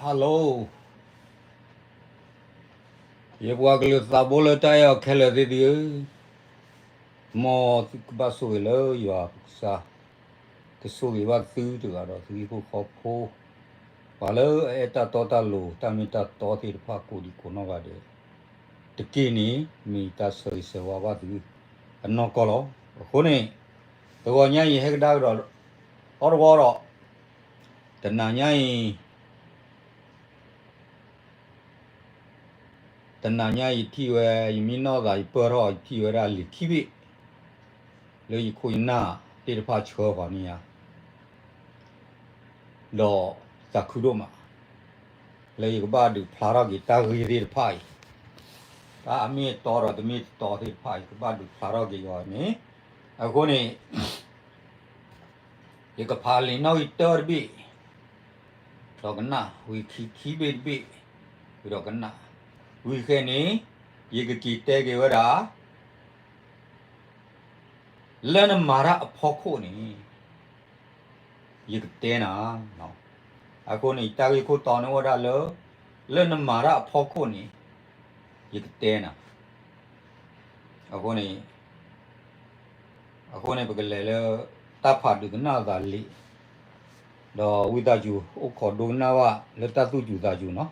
Hello, ယပှၤကလုာ်သးဘိလၢတၢ်အဲၣ်အီၤခဲလၢာ်သ့ၣ်သုဧၢ, မ်သုကဘၣ်ဆိၣ်ဂ့ၤလၢယွၤပကစၢ်, ကဆိၣ်ဂ့ၤဘၣ်သုတဂၤဒီးသုဟံၣ်ဖိဃီဖိ, ပှၤလၢအအဲၣ်တၢ်တီတၢ်လိၤ တၢ်မ့ၢ်တၢ်တီသ့ၣ်တဖၣ်ကိးဒံကိးနီၢ်ဂၤဒဲး တက့ၢ်န့ၣ် မ့ၢ်ယတၢ်ဆၢဂ့ၤဆၢဝါဘၣ်သု အနီၢ်ကီၢ်လီၤ. အဃိန့ၣ် တဂီၤညါအံၤဟဲကဒါကဒီး အီၣ်တဝီဒီး တနၤညါအံၤ တနၤညါယထံၣ်ဝဲ ယမံနီၢ်သး ယပၢၢ်ထီၣ် ယထံၣ်ဝဲဒၣ်လံာ်ခံဘ့ၣ် လၢယခိၣ်ယနၢ်သ့ၣ်တဖၣ်ဆှၢဃီၤန့ၢ်ယၤ ဒီးသးခုဒိၣ်မး လၢယကဘၣ်ဒုးဖျါထီၣ်က့ၤတၢ်ဂ့ၢ်သ့ၣ်တဖၣ်အံၤ, တၢ်အမ့ၢ်အတီဒီးတမ့ၢ်တတီသ့ၣ်တဖၣ် ယကဘၣ်ဒုးဖျါထီၣ်က့ၤအီၤန့ၣ်, အဃိန့ၣ် ယကဖးလံာ်နီၣ်ဂံၢ်တၢတဘ့ၣ် ဒီးကနၣ်, ဝံၤခံခံဘ့ၣ်တဘ့ၣ် ဒီးကနၣ်, ဝံၤဃဲန့ၣ် ယကက့ၤတဲက့ၤဝဲဒၣ် လၢနမၤတၢ်အဖီခိၣ်န့ၣ် ယကတဲနၤ, အဃိန့ၣ် တၢ်ဂ့ၢ်ခိၣ်တီန့ၣ်အိၣ်ဝဲဒၣ်လၢ လၢနမၤတၢ်အဖီခိၣ်န့ၣ် ယကတဲနၤ, အဃိန့ၣ် အဃိန့ၣ် ပကလဲၤလၢ တၢ်ဖးဒုးကနၣ်သးလံာ်, ဒီးဝံသးစူၤအိၣ်ခိးဒိကနၣ်ဘၣ်လၢတၢ်သူၣ်စူၤသးစူၤ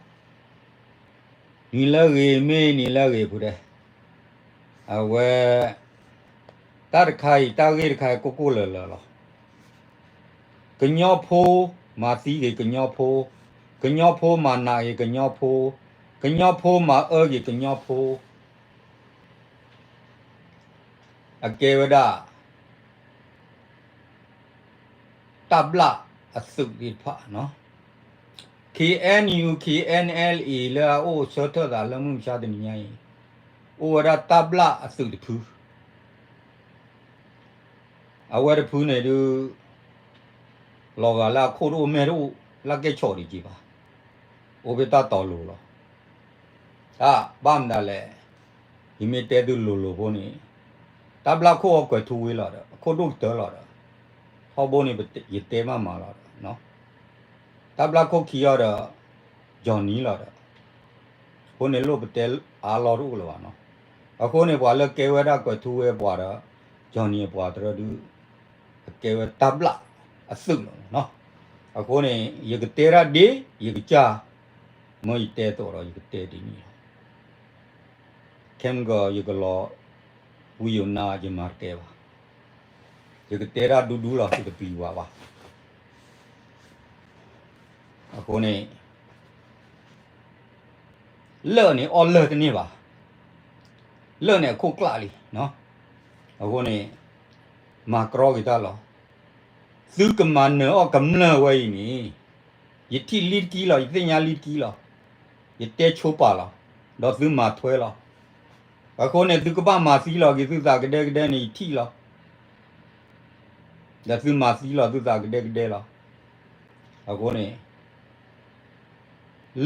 နီၤ, နံၤလၢအဂ့ၤ မ့ၢ်နံၤလၢအဂ့ၤဖုတဲ, အဝဲ တၢ်တခါအံၤ တၢ်ဂ့ၢ်တခါအံၤ ကိၢ်ကိၢ်လၢၤလၢၤလီၤ. ကညီဖိမၤသံက့ၤကညီဖိ, ကညီဖိမၤနာ်က့ၤကညီဖိ, ကညီဖိမၤအၢက့ၤကညီဖိ, အကဲဝဲဒၣ် တၢ်ဘျၣ်အသုးသ့ၣ်တဖၣ်နီၤ, K N U K N L A လၢအအိၣ်ဆၢထၢၣ်သးလၢမုၢ်မဆါတနံၤညါအံၤ, အိၣ်ဝဲဒၣ်တၢ်ဘျၣ်အသုးတဖု အဝဲတဖုန့ၣ်ဒုး လီၤဂာ်လၢအခိၣ်တအိၣ်မဲာ်တအိၣ် လၢကဲဆီၣ်ဒံးက့ၤဘၣ်, အိၣ်ဖဲတၢ်တီၤလိၤလီၤ. တၢ်ဘၣ်မတၤလဲၣ်, ယမ့ၢ်တဲသုလိၤလိၤဖိန့ၣ်, တၢ်ဘျၣ်ခိၣ်အီၤကွဲးထူဝ့လီၤဒီး အခိၣ်ဒိၣ်ကတၢၢ်လီၤဒီး, ထီဘိန့ၣ် ယတဲမးမးလီၤဒီး တၢ်ဘျၣ်ခိၣ်ခံအီၤဒီး Johnny လီၤဒီး, အဃိန့ၣ်လိၣ်ပတဲအါလီၢ်တအိၣ်လၢၤဘၣ်နီၤ, အဃိန့ၣ် ပှၤလၢကဲဝဲဒၣ်ကွဲးထူဝ့အပှၤဒီး Johnny အပှၤတရၢဒုး အကဲဝဲတၢ်ဘျၣ်အသုးလီၤနီၤ, အဃိန့ၣ် ယကတဲဒၣ်ဒ် ယကစၢ် မၢယတဲအသိးဒီး ယကတဲဒ်န့ၣ်လီၤ. ခဲမုၢ်ကီး ယကလီၤ ဝံယိၤနါ ယမၤတကဲဘၣ်, ယကတဲဒၣ်ဒူဒူလီၤ ယတပျံၤဝဲဘၣ်. အဃိန့ၣ် လၢၢ်န့ၣ်အီၣ်လၢၢ်တန့ၢ်ဘၣ်, လၢၢ်န့ၣ်အခိၣ်ကျၢ်လံနီၤ, အဃိန့ၣ် မၤကြီက့ၤတၢ်လီၤ. သုကမၤနၢၤအီၣ်ကမျၢၢ်ဝဲအံၤန့ၣ် ယထံၣ်လံတကံလီၤ, ယသ့ၣ်ညါလံတကံလီၤ, ယတဲဆိပာ်လီၤ, ဒီးသုမၤထွဲလီၤ. အဃိန့ၣ် သုကဘၣ်မၤသံလီၤက့ၤသုသးကဒဲကဒဲန့ၣ် ယထံၣ်လီၤ. ဒီးသုမၤသံလီၤသုသးကဒဲကဒဲလီၤ. အဃိန့ၣ်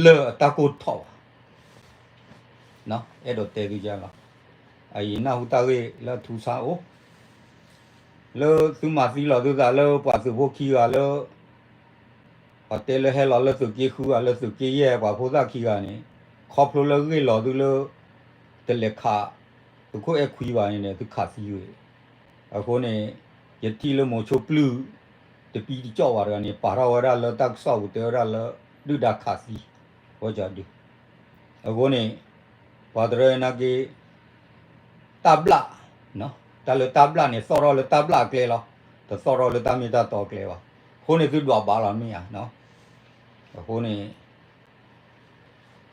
လၢၢ်အတၢ်ကိၢ်ထီၣ်ဘၣ်, အဲၣ်ဒိးတဲသုကလီၤ. အယံၤနၢ်ဟူတၢ်ဂ့ၢ်လၢထူဆါအိၣ်, လၢသုမၤသံလီၤသုသးလၢပှၤသုးဖိခံဂၤလၢ ပှၤတဲလၢဟဲလီၤလၢသုးက့ဃုဂၤ လၢသုးက့ယဲၢ်ပှၤဖိသၣ်ခံဂၤန့ၣ်, ခီဖျိလၢဂ့ၢ်လီၤသုလၢ တလဲၤခး သုးခိၣ်အဲၣ်ခွံဘၣ်န့ၣ်ဒီး သုခးသံဝဲ. အဃိန့ၣ် ယထံၣ်လၢမိၤဆိပျုၢ် တပံတကၠီၣ်ဘၣ်တဂၤန့ၣ် ပာ်ထီၣ်ဝဲဒၣ်လၢတၢ်ကစီၣ်ပူၤ တဲဝဲဒၣ်လၢ ဒုၣ်ဒါခးသံ ဝဲကဒု. အဃိန့ၣ် ပှၤတရၢနာ်က့ တၢ်ဘျၣ်, တၢ်လၢတၢ်ဘျၣ်န့ၣ် သီၣ်ထီၣ်လၢတၢ်ဘျၣ်အကျဲလီၤ. တသီၣ်ထီၣ်လၢတၢ်မ့ၢ်တၢ်တီအကျဲဘၣ်. အဃိန့ၣ်သုဒွးဘၣ်လီၤမ့ၢ်ဧါ. အဃိန့ၣ်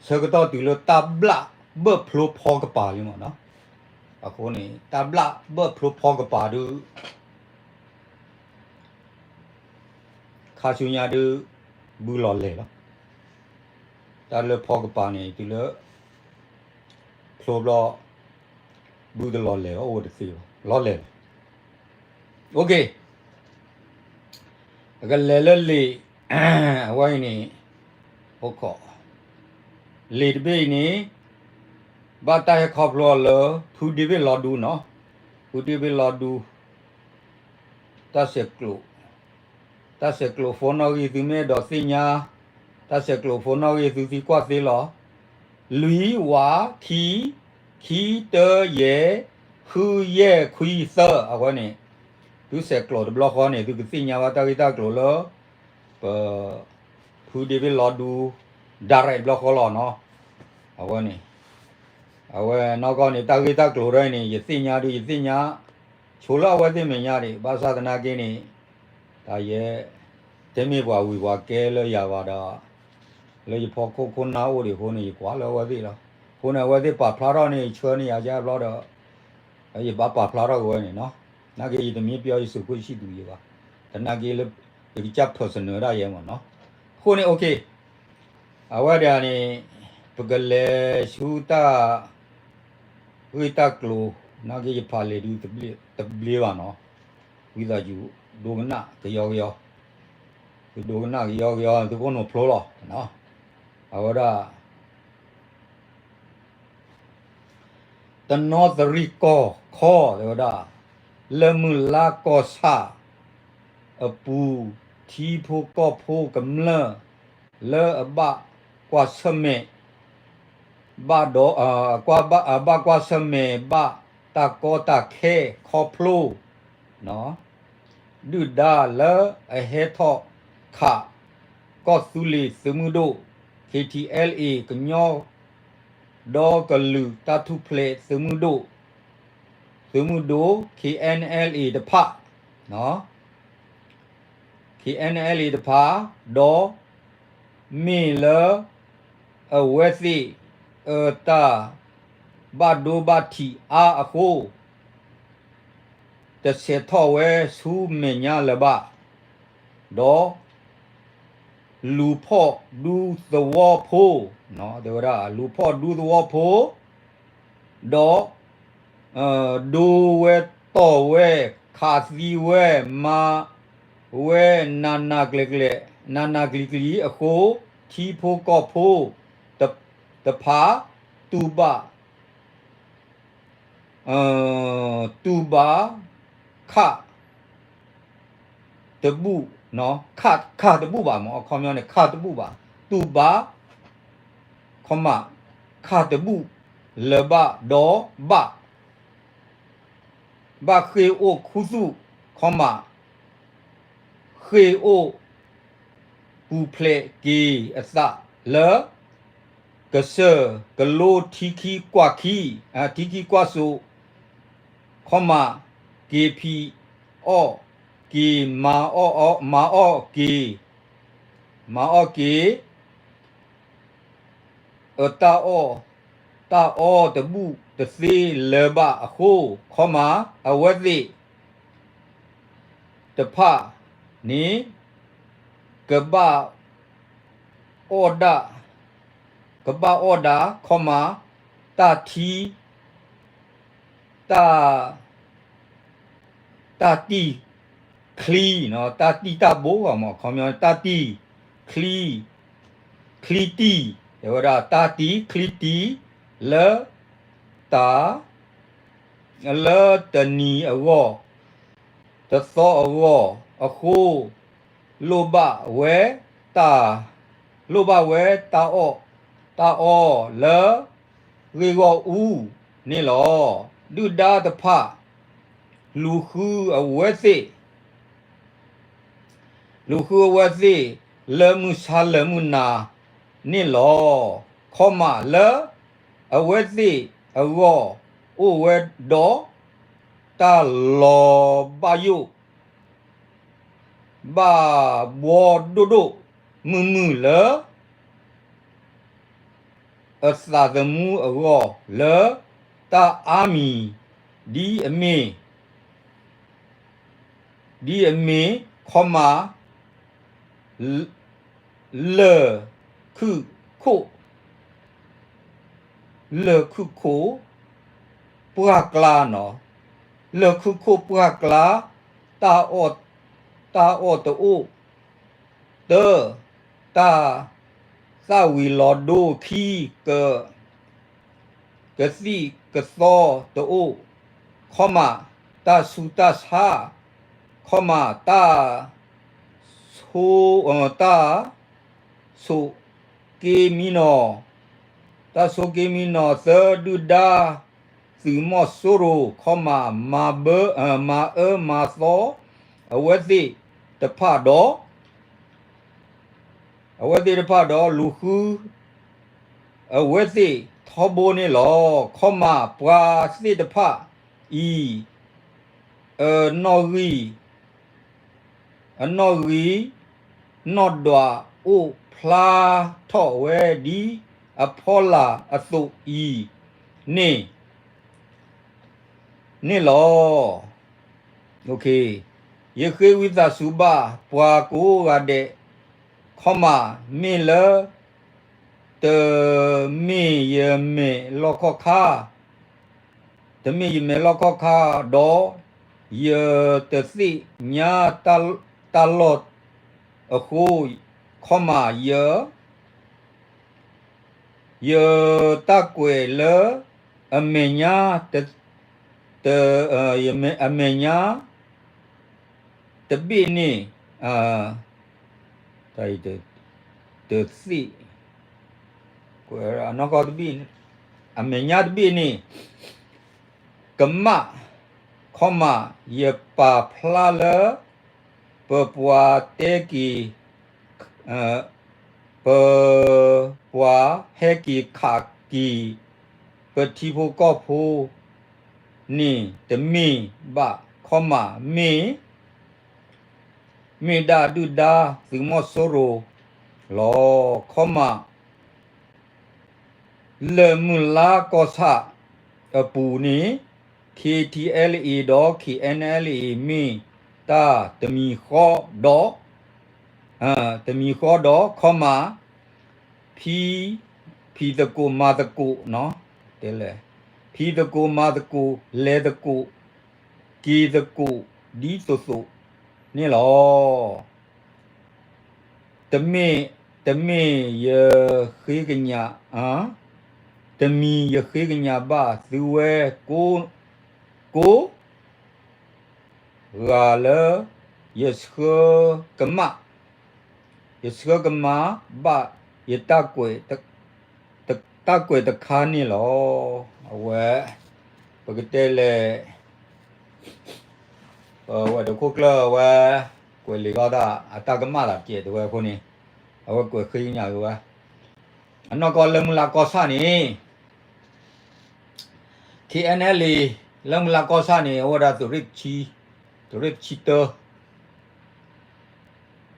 ဆၢကတီၢ်တုၤလၢတၢ်ဘျၣ်ဘၢၣ်ဖျိဖီကပၤလံမ့ၢ်နီၤ. အဃိန့ၣ် တၢ်ဘျၣ်ဘၢၣ်ဖျိဖီကပၤဒုး ခါဆူညါဒုး ဘုလီၤလဲၤလီၤ. တၢ်လၢဖီကပၤန့ၣ် တုၤလၢ ဖျိဘျီ ဘုတလီၤလဲၤ အိၣ်တသ့ဘၣ် လီၤလဲၤလီၤ. အကလဲၤလၢလံာ် အဝဲအံၤန့ၣ် အိၣ်ခိး လံာ်တဘ့ၣ်အံၤန့ၣ် ဘၣ်တၢ်ဟဲခီဖျိအီၤလၢ ဖုဒ့ဘ့ၣ်လီၤဒူနီၤ. ဖုဒ့ဘ့ၣ်လီၤဒူ တၢ်ဆဲးကျိး တၢ်ဆဲးကျိးဖိနီၣ်ဂံၢ်သုမ့ၢ်အဲၣ်ဒိးသ့ၣ်ညါ, တၢ်ဆဲးကျိးဖိနီၣ်ဂံၢ်သုသံကွၢ်သ့လီၤ. လွံၢ်ဝးခံ, ခံတၢယဲၢ်, ဃုယဲၢ်ခွံသၢ အဝဲန့ၣ်, သုဆဲးကျိးတဘျီဃီန့ၣ် သုကသ့ၣ်ညါဘၣ်တၢ်ဂ့ၢ်တၢ်ကျိၤလၢ ပ ဖုဒ့ဘ့ၣ်လီၤဒူ direct တဘျီဃီလီၤနီၤ. အဝဲန့ၣ် အဝဲနီၢ်ကီၢ်န့ၣ် တၢ်ဂ့ၢ်တၢ်ကျိၤဒ်အံၤန့ၣ် ယသ့ၣ်ညါဒုး ယသ့ၣ်ညါ ဆိလၢအဝဲသ့ၣ်မဲာ်ညါဒံး ဘၣ်ဆၣ်သနာ်က့န့ၣ် တၢ်ယဲ တမ့ၢ်ပှၤဝံၤပှၤကဲလၢယၤဘၣ်ဒီး လၢယဖီခိၣ်ခိၣ်နၢ်အိၣ်ဒံးအဃိန့ၣ် ယကွၢ်လၢအဝဲသ့ၣ်လီၤ. အဃိန့ၣ် အဝဲသ့ၣ်ပာ်ဖျါထီၣ်န့ၣ် ယဆှၢန့ၢ်ယၤကဘျီဒီး ယဘၣ်ပာ်ဖျါထီၣ်က့ၤဝဲန့ၣ်နီၤ. နာ်က့ယတမ့ၢ်ပျီယစူးခိၣ်ဆံၣ်သူယံၤဘၣ်. သနာ်က့လၢ ယကစၢ် personal ဒၣ်ယဲမ့ၢ်နီၤ. အဃိန့ၣ် okay အဝဲဒၣ်န့ၣ် ပကလဲၤဆူတၢ် ဂ့ၢ်တၢ်ကျိၤ နာ်က့ယဖးလဲၤဒုးတဘျ့ဘၣ်နီၤ. ဝံသးစူၤ ဒိကနၣ်ကယီကယီ, သုဒိကနၣ်ကယီကယီ သုခိၣ်နူာ်ဖျိလီၤ. အဝဲဒၣ် တနီသရံၣ်ကီၢ်ခီ တဲဝဲဒၣ် လၢမုၢ်လါကီၢ်ဆၣ်အပူၤ ထံဖိကီၢ်ဖိကမျၢၢ် လၢအဘၣ်ကွၢ်ဆၢၣ်မဲာ် ဘၣ်ဒီး ဘၣ်ကွၢ်ဆၢၣ်မဲာ်ဘၣ်တၢ်ကီတၢ်ခဲခီဖျိ ဒုၣ်ဒါလၢအဟဲထီၣ်ခး ကီၢ်သူလ့ၤသုးမုၢ်ဒိၣ် K T L A ကညီဒီကလုာ်တၢ်ထူၣ်ဖျဲးသုးမုၢ်ဒိၣ် သုးမုၢ်ဒိၣ် K N L A တဖၣ် K N L A တဖၣ် ဒီး မ့ၢ်လၢအဝဲသ့ၣ်အတၢ်ဘၣ်ဒိဘၣ်ထံးအါအဃိ တဆဲးထီၣ်ဝဲဆူမဲာ်ညါလၢၤဘၣ်, ဒီး လူၤဖီၣ်ဒူသဝီဖိ, တဲဝဲဒၣ် လူၤဖီၣ်ဒူသဝီဖိ, ဒီး ဒိဝဲတီၢ်ဝဲ, ခးသံဝဲ, မၤဝဲနးနးကျဲၤကျဲၤ, နးနးကျံၤကျံၤအဃိ, ထံဖိကီၢ်ဖိတဖၣ် တူၢ်ဘၣ် တူၢ်ဘၣ်ခး တဘူၣ်, ခးတဘူၣ်ဘၣ်မ့ၢ် အခီပညီန့ၣ် ခးတဘူၣ်ဘၣ်, တူၢ်ဘၣ် ခီမး ခးတဘူၣ်လၢၤဘၣ်ဒီးဘၣ် ဘၣ်ဃ့ၢ်အိၣ်ခူသူၣ် ခီမး ဃ့ၢ်အိၣ်ပူၤဖျဲးက့ၤအသးလၢ ကစၢၢ်ကလိထံခံကွၢ်ခံ, ထံခံကွၢ်စိး, ခီမး က့ၤဖံးအီၣ်က့ၤ မၤအီၣ်က့ၤ, မၤအီၣ်က့ၤ အတၢ်အီၣ်တၢ်အီတဘူၣ်တသ့လၢၤဘၣ်အဃိ, ခီမး အဝဲသ့ၣ်တဖၣ်န့ၣ် ကဘၣ်အီၣ်ဒၣ်, ကဘၣ်အီၣ်ဒၣ် ခီမး တၢ်ထံ တၢ် တၢ်တံၢ်ချံ, တၢ်တံၢ်တၢ်ဘိမ့ၢ် အခီပညီ တၢ်တံၢ်ချံ, ချံတံၢ်, တဲဝဲဒၣ် တၢ်တံၢ်ချံတံၢ် လၢတၢ် လၢတနံၤအဂီၢ် တသီအဂီၢ်အဃိ, လိၣ်ဘၣ်ဝဲတၢ် လိၣ်ဘၣ်ဝဲတၢ်အီၣ် တၢ်အီလၢဂ့ၢ်ဂီၢ်အူန့ၣ်လီၤ. ဒုၣ်ဒါတဖၣ် လူၤဃုအဝဲသ့ၣ် လူၤဃုအဝဲသ့ၣ် လၢမုၢ်ဆါလၢမုၢ်နၤန့ၣ်လီၤ. ခီမးလၢအဝဲသ့ၣ်အဂီၢ် အိၣ်ဝဲဒီး တၢ်လီၤဘၣ်ယိၣ် ဘၣ်ဘှီဒိၣ်ဒိၣ်မုၢ်မုၢ်လၢ အသးသမူအဂီၢ် လၢတၢ်အါမံၤ ဒ်အမ့ၢ် ဒ်အမ့ၢ် ခီမး လၢၢ်ခုၣ်ခိၣ် လၢၢ်ခုၣ်ခိၣ်ပှၢ်ကျါ, လၢၢ်ခုၣ်ခိၣ်ပှၢ်ကျါ, တၢ်အီၣ်တအိၣ်, တၢ် တၢ်သၣ်ဝံၤလီၤဒိခံ ကသံၣ်ကသီတအိၣ်, ခီမး တၢ်ဆူးတၢ်ဆါ, ခီမး တၢ် ဆ တၢ်ဆိက့မံနီၤ, တၢ်ဆိက့မံနီၤသၢဒုၣ်ဒါ သုးမီၤစိရိၤ ခီမး မၤအၢမၤသီ အဝဲသ့ၣ်တဖၣ်ဒီး အဝဲသ့ၣ်တဖၣ်ဒီးလူၤဃု အဝဲသ့ၣ်ထီဘိန့ၣ်လီၤ. ခီမး ပှၤသ့ၣ်တဖၣ်အံၤ အနီၣ်ဂံၢ် အနီၣ်ဂံၢ် နီၣ်ဒွးအိၣ်ဖျါထီၣ်ဝဲဒ်အဖီလာ်အသိးအံၤန့ၣ် န့ၣ်လီၤ. ယဃ့ဝံသးစူၤဘၣ်ပှၤကိးဂၤဒဲး, ခီမး မ့ၢ်လၢ တမ့ၢ်ယမဲာ်လီၢ်ခီၣ်ခါ, တမ့ၢ်ယမဲာ်လီၢ်ခီၣ်ခါဒီး ယတသ့ၣ်ညါတၢ်လီၢ် အဃိ, ခီမး ယ ယတၢ်ကွဲးလၢအမဲာ်ညါ အမဲာ်ညါတဘ့ၣ်န့ၣ်, တသ့ၣ်, အနီၢ်ကီၢ်တဘ့ၣ်, အမဲာ်ညါတဘ့ၣ်န့ၣ် ကမၣ်, ခီမး ယပာ်ဖျါလၢ ပပှၤတဲက့ၤ, ပပှၤဟဲက့ၤခးက့ၤ ပထံဖိကီၢ်ဖိန့ၣ်တမ့ၢ်ဘၣ်, ခီမး မ့ၢ် မ့ၢ်ဒၣ်ဒုၣ်ဒါသုးမီၤစိရိၤလီၤ. ခီမး လၢၢ်မုၢ်လါကီၢ်ဆၣ်အပူၤန့ၣ် KTLA ဒီး KNLA မ့ၢ်တၢ်တမံၤဃီဒီး, တမံၤဃီဒီး ခီမး ဖံ, ဖံသကိးမၤသကိး, တဲလဲၣ်, ဖံသကိးမၤသကိး လဲၤသကိး က့ၤသကိး ဒ်သိးသိးန့ၣ်လီၤ. တမ့ၢ်, တမ့ၢ်ယဃ့ကညး, တမံၤယဃ့ကညးဘၣ်သုဝဲကိး, ကိးဂၤလၢ ယဆှၢကမၣ်, ယဆှၢကမၣ်ဘၣ်ယတၢ်ကွဲး, တၢ်ကွဲးတခါန့ၣ်လီၤ. အဝဲ ပကတဲလဲၣ်, ပဝဲတခိၣ်ကျၢၢ်ဝဲ ကွဲးလံာ်ဂီၢ်တၢ် အတၢ်ကမၣ်လၢကဲးတဝဲအဃိန့ၣ်, အဝဲကွဲးဃ့ကညးက့ၤဝဲ, အနီၢ်ကီၢ်လၢၢ်မုၢ်လါကီၢ်ဆၣ်န့ၣ် KNLA လၢၢ်မုၢ်လါကီၢ်ဆၣ်န့ၣ် အဝဲဒၣ်သုးရ့ၣ်တဆံ, သုးရ့ၣ်တဆံတၢ,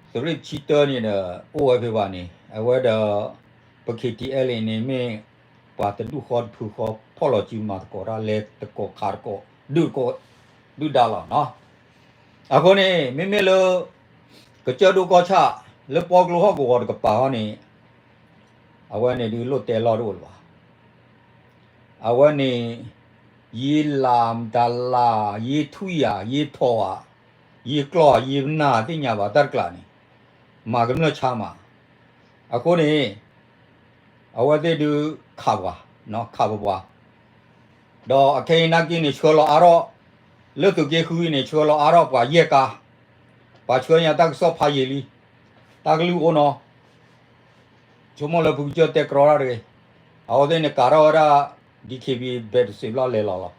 သုးရ့ၣ်တဆံတၢန့ၣ်ဒီး အိၣ်ဝဲဖဲဘၣ်န့ၣ် အဝဲဒီး ပ KTLA န့ၣ်မ့ၢ် ပှၤတဒူၣ်ဃီတဖုဃီ ဖီၣ်လီၤစုမၤသကိးတၢ် လဲၤသကိးခးသကိး ဒုၣ်သကိး ဒုၣ်ဒါလီၤနီၤ. အဃိန့ၣ် မ့မ့ၢ်လၢ ကစၢၢ်ဒိၣ်ကီၢ်ဆၣ် လၢပီကျိဟီၣ်ကဝီၤတကပၤဟီန့ၣ် အဝဲန့ၣ်ဒုးလိၣ်တဲလီၤတအိၣ်လၢၤဘၣ်. အဝဲန့ၣ် ယ့လးမတၤလၢ် ယ့ထွံၣ်ဧါ ယ့ထီၣ်ဧါ ယ့ကျီၢ်ဧါ ယ့ပနၢ်သ့ၣ်ညါဘၣ်တၢ်တကျးန့ၣ် မၤကမျၢၢ်ဆါမး. အဃိန့ၣ် အဝဲသ့ၣ်ဒုးခးပှၤ, ခးပပှၤ, ဒီးအခဲအံၤနာ်က့န့ၣ် ဆှၢလီၤအါထီၣ် လၢသုးက့ဃုအံၤန့ၣ် ဆှၢလီၤအါထီၣ်ပှၤယဲၢ်ကါ, ပှၤဆှၢညါတၢ်ကစီၣ်ဖးယံာ်လံ, တၢ်ကလုၢ်အိၣ်နီၤ ဆိကမိၣ်လၢဖုကစၢၢ်တဲကြီတၢ်တဂ့ၤ, အဝဲသ့ၣ်န့ၣ်ကးထီၣ်ဝဲဒၣ် DKBA ဘဲးတစ့းဘျီလဲၤလီၤလီၤ.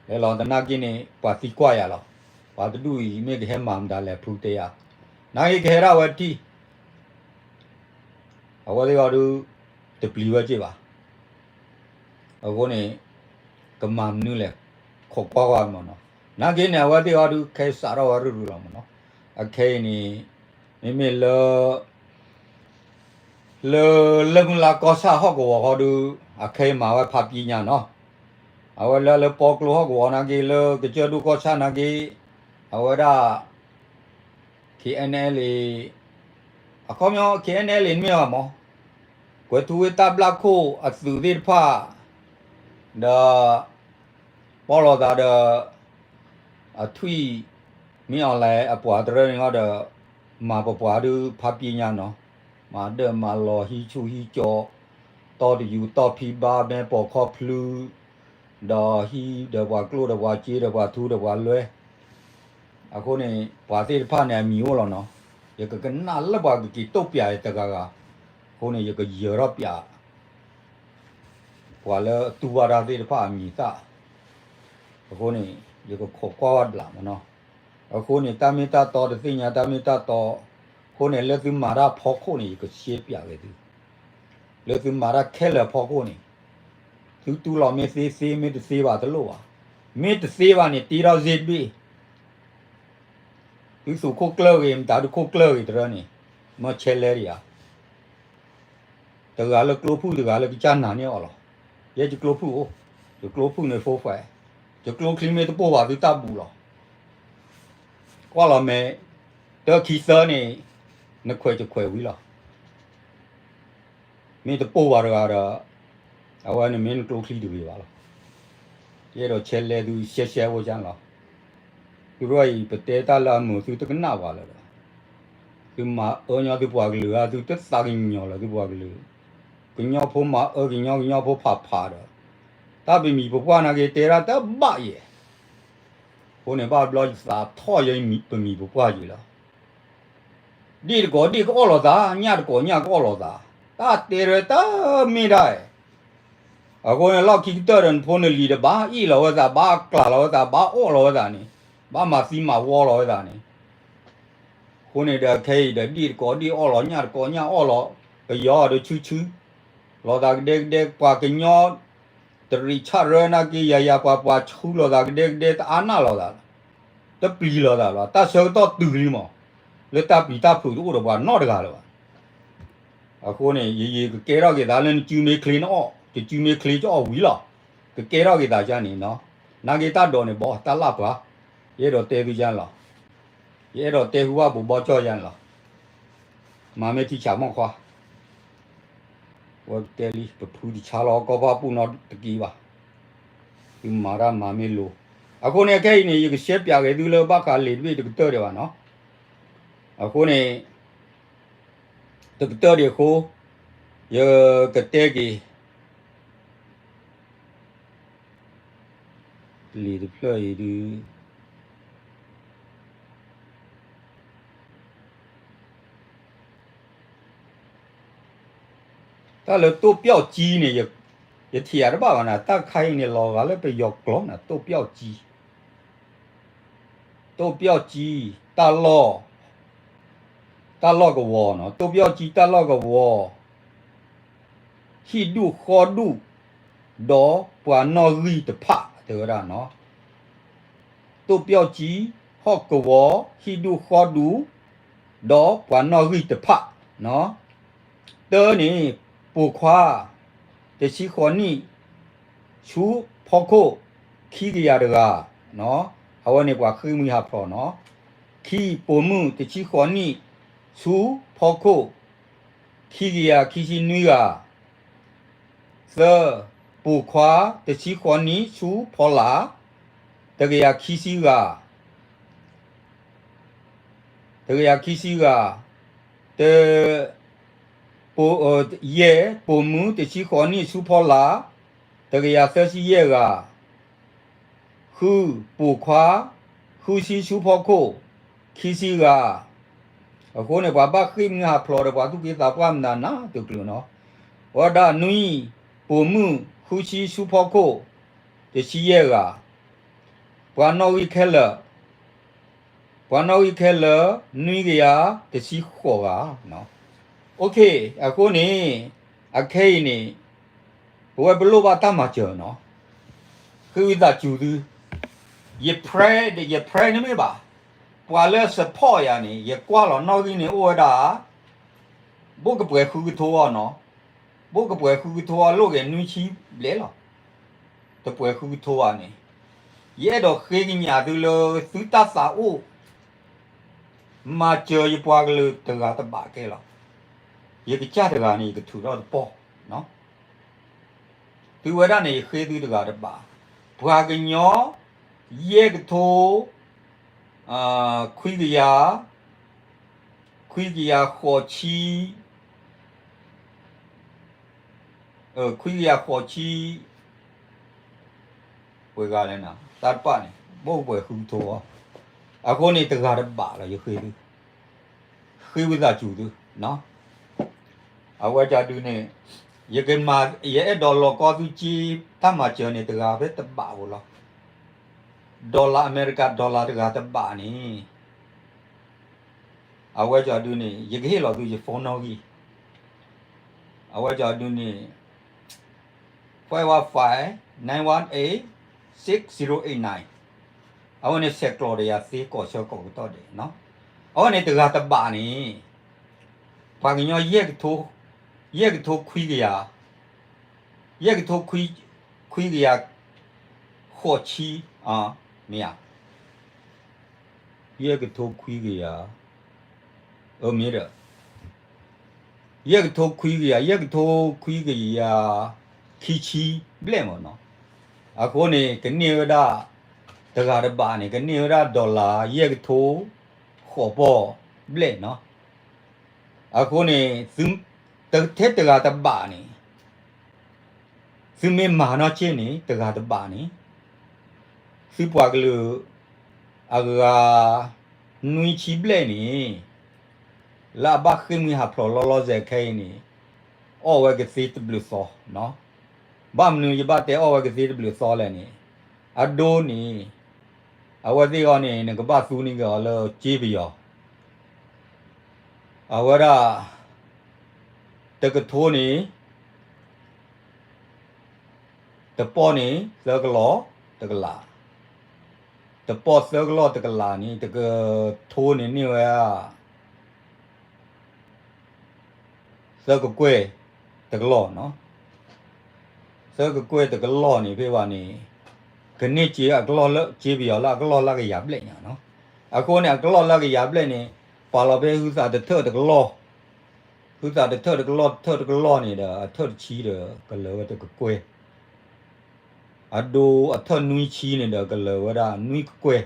လဲၤလီၤသနာ်က့န့ၣ် ပှၤသံကွၢ်ယၤလီၤ. ပှၤတဒူၣ်အံၤမ့ၢ်ကဟဲမၤမတၤလဲၣ် ဖုတဲယၤ, နာ်က့ကဟဲဒၣ်ဝဲတထံၣ် အဝဲသ့ၣ်အီၤဒုး တပျံၤဝဲက့ၤဘၣ်. အဃိန့ၣ် ကမၤမနုၤလဲၣ် ခိးကွၢ်ကွၢ်မးနီၤ. နာ်က့န့ၣ် အဝဲသ့ၣ်အီၤဒုး ခဲအံၤစးထီၣ်ဝဲရုၢ်ရုၢ်လီၤမးနီၤ. အခဲအံၤန့ၣ် မ့မ့ၢ်လၢ လၢလၢၢ်မုၢ်လါကီၢ်ဆၣ်ဟီၣ်ကဝီၤဃီဒုး အခဲအံၤမၤဝဲဖးပျံၤညါနီၤ. အဝဲလၢလၢပီကျိဟီၣ်ကဝီၤနာ်က့ လၢကစၢၢ်ဒိၣ်ကီၢ်ဆၣ်နာ်က့ အဝဲဒၣ် KNLA အခီပညီ KNLA မ့ၢ်ဘၣ်မး ကွဲၤထူဝ့ၣ်တၢ်ဘျၣ်ခိၣ်အသုးသ့ၣ်တဖၣ် ဒီး ပီၣ်လီၤသးဒီး အထွံၣ် မ့ၢ်အီၤလဲၣ် အပှၤတရၢန့ၣ်ဒီး မၤပပှၤဒုးဖးပျံၤညါနီၤ, မၤဒၢၣ်မၤလီၤ ဟံးဆူၣ်ဟံးကၠီ, တီတယူၤတီဖံဘါ မဲပိာ်ခီၣ်ဖျုး, ဒီးဟံးဒီးပှၤကျိၣ်ဒီးပှၤစ့ဒီးပှၤထူဒီးပှၤလွဲ, အဃိန့ၣ် ပှၤသ့ၣ်တဖၣ်န့ၣ် အမံၤအိၣ်လီၤနီၤ. ယကကနၣ်လၢပှၤကက့ၤတိာ်ပၠးယၤတဂၤဂၤ, အဃိန့ၣ် ယကယၢၤထီၣ်ပၠး ပှၤလၢအတူၢ်ဘၣ်တၢ်သ့ၣ်တဖၣ်အမံၤသၣ်, အဃိန့ၣ် ယကခိးကွၢ်ဝဲဘျးမးနီၤ. အဃိန့ၣ် တၢ်မ့ၢ်တၢ်တီတသ့ၣ်ညါတၢ်မ့ၢ်တၢ်တီ, အဃိန့ၣ် လၢသုမၤတၢ်ဖီခိၣ်န့ၣ် ယကရှဲပၠးက့ၤသု, လၢသုမၤတၢ်ခဲလၢာ်အဖီခိၣ်န့ၣ်, သုတူၢ်လိာ်မ့ၢ်သ့သ့ မ့ၢ်တသ့ဘၣ်တလိၣ်ဘၣ်, မ့ၢ်တသ့ဘၣ်န့ၣ် တ့ထီၣ်စ့တဘ့ၣ် သုသူၣ်ခိၣ်ကျၢၢ်ဂ့ၤ မတၤဒုခိၣ်ကျၢၢ်ဂ့ၤတရၢန့ၣ်, မၢဆဲလဲဒံးဧါ, တဂၤလၢကျိဖုၣ် တဂၤလၢကစၢ်နၤန့ၢ်အီၤလီၤ. ယဲယကျိဖုၣ်အိၣ်, ယကျိဖုၣ်န့ၣ် full fare, ယကျိချံမ့ၢ်တပိၢ်ဘၣ်သုတၢ်ဘူးလီၤ. ကွၢ်လီၤမဲာ်, တၢခံသၢန့ၣ်, နခွဲးယခွဲးဝံၤလီၤ. မ့ၢ်တပိၢ်ဘၣ်တဂၤဒီး, အဝဲန့ၣ်မ့ၢ်နကျိချံတဂ့ၤဘၣ်လီၤ. ယအဲၣ်ဒိးဆဲလဲသုရှဲရှဲဖိကၢ်န့ၣ်လီၤ. သုရၢအံၤ ပတဲတၢ်လၢအမုာ်သုတကနၣ်ပှၤလၢၤဒီး, သုမၤအၢညီသုပှၤကလုာ်ဧါ, သုတသးကညီၤလၢၤသုပှၤကလုာ်, ကညီဖိမၤအၢကညီ ကညီဖိဖးဖးဒီး, တၢ်ပမံၤပပှၢ်နာ်က့ၤ တဲဒၣ်တဘၣ်ယဲၢ် အဃိန့ၣ် ဘၣ်ဘျီယသးထီၣ်ယဲ ပမံၤပပှၢ်ယံၤလီၤ. ဒ့ၣ်တကိးဒ့ၣ်ကအီၣ်လိာ်သး, ညၣ်တကိးညၣ်ကအီၣ်လိာ်သး, တၢ်တဲရဲတမ့ၢ်ဒၣ်, အဃိန့ၣ် လီၢ်ခံကတၢၢ်ဒီးနဖိနလံၤဒီး ဘၣ်အ့ၣ်လီၤဝဲသး, ဘၣ်ကျၢ်လီၤဝဲသး, ဘၣ်အီၣ်လီၤဝဲသးန့ၣ်, ဘၣ်မၤသံမၤဝီလီၤဝဲသးန့ၣ်, အဃိန့ၣ်ဒီး ခဲအံၤဒီး ဒ့ၣ်တကိးဒ့ၣ်အီၣ်လီၤ, ညၣ်တကိးညၣ်အီၣ်လီၤ, ပယီၤဒီးဆူဆူ, လီၤသးကဒဲကဒဲ ပှၤကညီ တရံးဆၣ်ရၢနာ်က့ၤ ယၤယၤပှၤပှၤ ဆူလီၤသးကဒဲကဒဲ တအါနၢ်လိာ်သး, တပျံၤလိာ်သးလီၤ. တၢ်ဆၢကတီၢ်တုၤလံမး, လၢတၢ်ပျံၤတၢ်ဖုးတအိၣ်ဒီးပှၤနီတဂၤလၢၤဘၣ်. အဃိန့ၣ် ယယံာ်ကကဲထီၣ်က့ၤသးလၢ နစုမ့ၢ်ချ့နအီၣ်, တစုမ့ၢ်ချ့ကအီၣ်ဝံၤလီၤ. ကကဲထီၣ်က့ၤသးကန့ၣ်နီၤ, နာ်က့ၤတၢ်ဒိးန့ၣ်ဘီ တၢ်လၢ်ပှၤ, ယအဲၣ်ဒိးတဲသုကန့ၣ်လီၤ. ယအဲၣ်ဒိးတဲဟူဘၣ်ဘိးဘီကၠီယန့ၣ်လီၤ. မၤမ့ၢ်ထံဆးမီၢ်ခွါ ဝဲတဲလံ ပဖုတဆါလီၤ ကီၢ်ပၢ်ပူၣ်နီတက့ၢ်ဘၣ်. သုမၤတၢ်မၤမ့ၢ်လိၤ. အဃိန့ၣ် အခဲအံၤန့ၣ် ယကရှဲပၠးက့ၤသုလၢဘၣ်ဃးလံာ်တဘ့ၣ်တကတၢၢ်ဒံးဘၣ်နီၤ. အဃိန့ၣ် တကတၢၢ်ဒံးအဃိ ယကတဲက့ၤ လံာ်တဖျၢၣ်အံၤဒုး တၢ်လၢတိၣ်ပျီၣ်ကံန့ၣ် ယထံၣ်ယၤတဘၣ်ဘၣ်နၤ, တၢ်တခါအံၤန့ၣ် လီၤဂာ်လၢပယီၤကျိာ်နၤ, တိၣ်ပျီၣ်ကံ, တိၣ်ပျီၣ်ကံ, တၢ်လီၢ်, တၢ်လီၢ်ကဝီၤနီၤ, တိၣ်ပျီၣ်ကံတၢ်လီၢ်ကဝီၤ ဟံၣ်ဒူၣ်ဃီဒူၣ် ဒီးပှၤနီၣ်ဂံၢ်တဖၣ် တဲဝဲဒၣ်နီၤ. တိၣ်ပျီၣ်ကံ ဟီၣ်ကဝီၤ ဟံၣ်ဒူၣ်ဃီဒူၣ် ဒီးပှၤနီၣ်ဂံၢ်တဖၣ်နီၤ. တၢန့ၣ် ပိာ်ခွါ တဆံဃိးနံၣ် ဆူဖီခိၣ် ခံကယၤတဂၤ, အဝဲန့ၣ်ပှၤဃ့ၢ်မှံဟးဖျိးနီၤ. ခံ ပိာ်မုၣ် တဆံဃိးနံၣ် ဆူဖီခိၣ် ခံကယၤခံဆံနွံဂၤ. သၢ ပိာ်ခွါ တဆံဃိးနံၣ် ဆူဖီလာ် တကယၤခံဆံဂၤ, တကယၤခံဆံဂၤ. တ ပိာ် ယဲၢ် ပိာ်မုၣ် တဆံဃိးနံၣ် ဆူဖီလာ် တကယၤသၢဆံယဲၢ်ဂၤ. ဃု ပိာ်ခွါ ဃုဆံ ဆူဖီခိၣ် ခံဆံဂၤ. အဃိန့ၣ် ပှၤဘၣ်ဃ့ၢ်မှံဟးဖျိးဒီး ပှၤသူၣ်က့သးပှၢ်မနုၤနၤတကျိၤနီၤ. အဝဲဒၣ်နွံ ပိာ်မုၣ် ဃုဆံ ဆူဖီခိၣ် တဆံယဲၢ်ဂၤ. ပှၤနီၣ်ဂံၢ်ခဲလၢာ် ပှၤနီၣ်ဂံၢ်ခဲလၢာ် နွံကယၤ တဆံဃိးဂၤ. အဃိန့ၣ် အခဲအံၤန့ၣ် ပဝဲပလိၣ်ဘၣ်တၢ်မၤစၢၤနီၤ. ဃ့ဝံသးစူၤသု, ယ pray ယ pray န့ၣ်မ့ၢ်ဘၣ်, ပှၤလၢ support ယၤန့ၣ် ယကွၢ်လီၤနီၣ်ဂံၢ်န့ၣ်အိၣ်ဝဲဒၣ် ဘိၣ်ကပှဲၤဃုကထိအီၤနီၤ. ဘိၣ်ကပှဲၤဃုကထိအီၤ လိၣ်က့ၤနွံဆံဘျဲၣ်လီၤ. တပှဲၤဃုကထိဘၣ်န့ၣ် ယအဲၣ်ဒိးဃ့ကညးသုလၢသုတၢ်သးအိၣ် မၤစၢၤယပှၤကလုာ်တဂၤတဘၣ်ကဲလီၤ. ယကစၢ်တဂၤန့ၣ် ယကထုးထီၣ်တပီၢ် သုဝဲဒၣ်န့ၣ် ယဃ့သုတဂၤတဘၣ်. ပှၤကညီ ယဲၢ်ကထိ ခွံကယၤ ခွံကယၤဃိးဆံ ခွံကယၤဃိးဆံ ပှဲၤဂၤလဲၣ်နၤ တၢ်တပာ်န့ၣ် ဘိၣ်ပှဲၤဃုကထိအီၤ. အဃိန့ၣ် တဂၤတဘၣ်လီၤ ယဃ့သု. ဃ့ဝံသးစူၤသု, အဝဲကဒုန့ၣ်, ယကမၤ, ယအဲၣ်ဒိးလီၤကီသုက့, တၢ်မၤစၢၤန့ၣ် တဂၤဖဲတဘးဧိၤလီၤ. Dollar, America dollar တဂၤတဘးန့ၣ်, အဝဲကဒုန့ၣ် ယကဟ့ၣ်လီၤသုယ phone နီၣ်ဂံၢ်, အဝဲကဒုန့ၣ် five one five, nine one eight, six zero eight nine. အဝဲန့ၣ်ဆဲးကျိးဒီးယၤသ့ကိးဆၢကိးကတီၢ်ဒဲး, အဝဲန့ၣ်တဂၤတဘးန့ၣ်, ပှၤကညီ, ယဲၢ်ကထိခွံကယၤ, ယဲၢ်ကထိခွံကယၤ, ဃိးဆံ, မ့ၢ်ဧါ, ယဲၢ်ကထိခွံကယၤ, အမ့ၢ်ဒီး ယဲၢ်ကထိခွံကယၤ, ယဲၢ်ကထိခွံကယၤ, ခံဆံဘျဲၣ်မ့ၢ်နီၤ, အဃိန့ၣ် ကန့ၢ်ဝဲဒၣ်, တဂၤတဘးန့ၣ် ကန့ၢ်ဝဲဒၣ် dollar ယဲၢ်ကထိ, ဃိးပီၢ်ဘျဲၣ်နီၤ, အဃိန့ၣ်, ထဲတဂၤတဘးန့ၣ် သုမ့ၢ်မၤနီၢ်က့န့ၣ် တဂၤတဘးန့ၣ်, သုပှၤကလုာ်, အဂၤ, နွံဆံဘျဲၣ်န့ၣ်, လၢအဘၣ်ဃ့ၢ်မှံဟးဖျိးလီၤလီၤဆဲးခဲအံၤန့ၣ်, အီၣ်ဝဲကသ့တဘျုးသီနီၤ, ဘၣ်မနုၤယဘၣ်တဲအီၣ်ဝဲကသ့တဘျုးသီလဲၣ်န့ၣ်, အဒိန့ၣ်, အဝဲသ့ၣ်အီၤန့ၣ် နကဘၣ်သူန့ၢ်က့ၤအီၤလၢစ့ပယီၤ အဝဲဒၣ်, တကထိန့ၣ်, တပီၢ်န့ၣ် သၢကလီၢ်တကလး, တပီၢ်သၢကလီၢ်တကလးန့ၣ် တကထိန့ၣ်န့ၢ်ဝဲ သၢကကွဲၢ်တကလီၢ်နီၤ, သၢကကွဲၢ်တကလီၢ်န့ၣ်ဖဲဘၣ်န့ၣ်, ကန့ၢ်က့ၤအကလီၢ်လၢစ့ပယီၤလၢအကလီၢ်လၢကယၤဘျဲၣ်ညါနီၤ, အဃိန့ၣ် အကလီၢ်လၢကယၤဘျဲၣ်န့ၣ်, ပာ်လီၤဖဲဟုသးတထၢၣ်တကလီၢ်, ဟုသးတထၢၣ်တကလီၢ်တထၢၣ်တကလီၢ်န့ၣ်ဒီး အထၢၣ်တဆံဒီး ကလၢၤဝဲတကကွဲၢ် အဒိအထၢၣ်နွံဆံန့ၣ်ဒီး ကလၢၤဝဲဒၣ်နွံကကွဲၢ်,